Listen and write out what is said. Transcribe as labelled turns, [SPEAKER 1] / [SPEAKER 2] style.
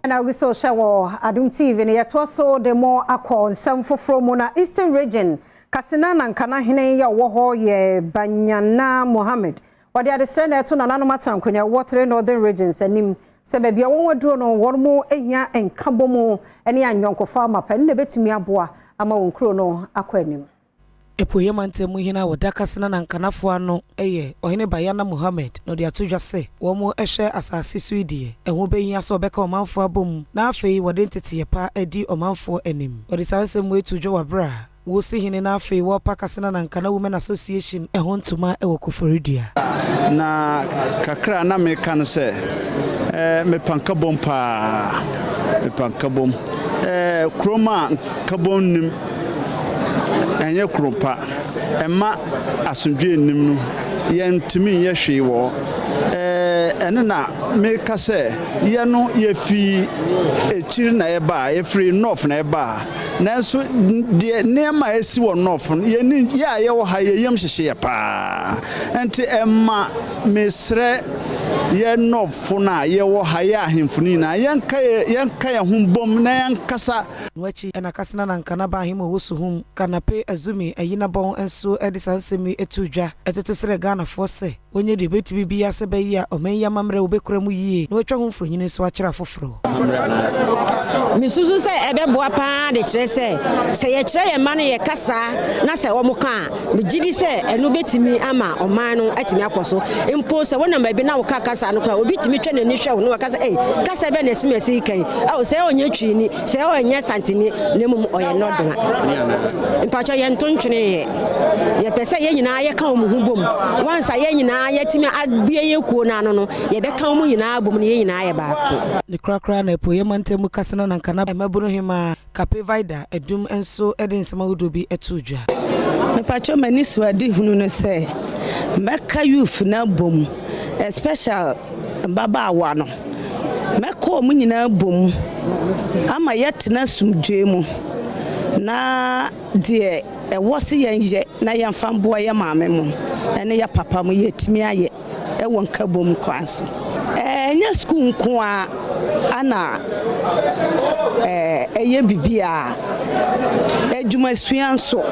[SPEAKER 1] Na obi so hyɛ wɔ Adom TV no, yɛtoa so de mo akɔ nsɛm foforɔ mu. Na Eastern Region Kasena na Nkanahene yɛ ɔwɔ hɔ yɛ Banyana Mohammed, wɔde adesrɛ na ɛto nananom atena nkonnwa wɔ three northern regions anim sɛ baabi a wɔn aduro no, wɔn mo ahia nkabɔ mu ne anyɔnkofa amapa no na ɛbɛtumi aboa ama wɔn kuro no akɔ anim.
[SPEAKER 2] Apueeɛ Mantam mu hene a wɔda Kassena na Nkanafoɔ ano yɛ Ɔhene Bayana Mohammed, na ɔde ato dwa sɛ wɔn hwɛ asase so yi deɛ, ɛho bɛhia sɛ wɔbɛka ɔmanfoɔ abom na afei wɔde nteteeɛ pa adi ɔmanfoɔ anim. Wɔde saa nsɛm wei too dwa wɔ berɛ a wɔresi hene na afei wɔrepa Kassena na Nkana Women Association ho ntoma wɔ Koforidua.
[SPEAKER 3] Na kakra a na meka no sɛ, mepa nkabom paa, mepa nkabom. Kurom a nkabom nnim, ɛnyɛ kurom pa. Ɛma asomdwoe nnim no, yɛntumi nyɛ hwee wɔ hɔ. Ɛno na meka sɛ yɛ no yɛfi akyiri na yɛbaa, yɛfiri north na yɛbaa. Nanso deɛ nneɛma a ɛsi wɔ north no, yɛni yɛ a yɛwɔ ha, yɛyam hyehyɛ yɛ paa. Nti ɛma mesrɛ yɛ northfo no a yɛwɔ ha, yɛ ahemfo no nyinaa, yɛnka yɛn ho bom na yɛnkasa.
[SPEAKER 2] No akyi ɛna Kasena na Nkana ba ahema wɔ Suhum Kanape Azumi Ayinabɔn nso de saa nsɛm yi to dwa, ɛtoto srɛ Ghanafoɔ sɛ wɔnyɛ deɛ obɛtumi biara sɛ bɛyɛ a ɔman yi amammerɛ wobɛkura mu yie na wɔatwa ho mfonini nso akyerɛ afoforɔ.
[SPEAKER 4] Mesusu sɛ ɛbɛboa paa de kyerɛ sɛ yɛkyerɛ yɛn mma no yɛ kasa na sɛ wɔn ka a, megye di sɛ ɛno bɛtumi ama ɔman no atumi akɔ so. Mpo sɛ wɔnam baabi na wɔka kasa no koraa, obi tumi twa n'ani hwɛ wo na wɔka sɛ, "Ei, kasa bɛ na ɛsi ma ɛsi kan ɛwɔ sɛ ɔnyɛ Twini, sɛ ɔnyɛ Santini, na mmom ɔyɛ northerner." Mpakyɛ, yɛn nto ntwene yɛ, yɛpɛ sɛ yɛn nyinaa yɛka wɔn ho bom. Wansa yɛn nyinaa yɛtumi abue yɛn kuo no ano no, yɛbɛka wɔn nyinaa bom no, yɛn nyinaa yɛ baako.
[SPEAKER 2] Ne korakora na Apueeɛ Mantam mu Kasena na Nkana mmabunu hema Kape Vida Adum nso de nsɛm ahodoɔ bi too dwa.
[SPEAKER 5] Mepatwɛ, m'ani so ade hunu no sɛ mɛka youth no abom, especially mmabaawa no. Mɛka wɔn nyinaa bom ama yɛtena asomdwoe mu na deɛ ɛwɔ se yɛnyɛ na yɛmfa mboa yɛ maame mo ne yɛ papa mo, yɛtumi ayɛ ɛwɔ nkabom kwan so. Ɛnyɛ sukuu nko a ana ɛyɛ biribi a adwumasua nso.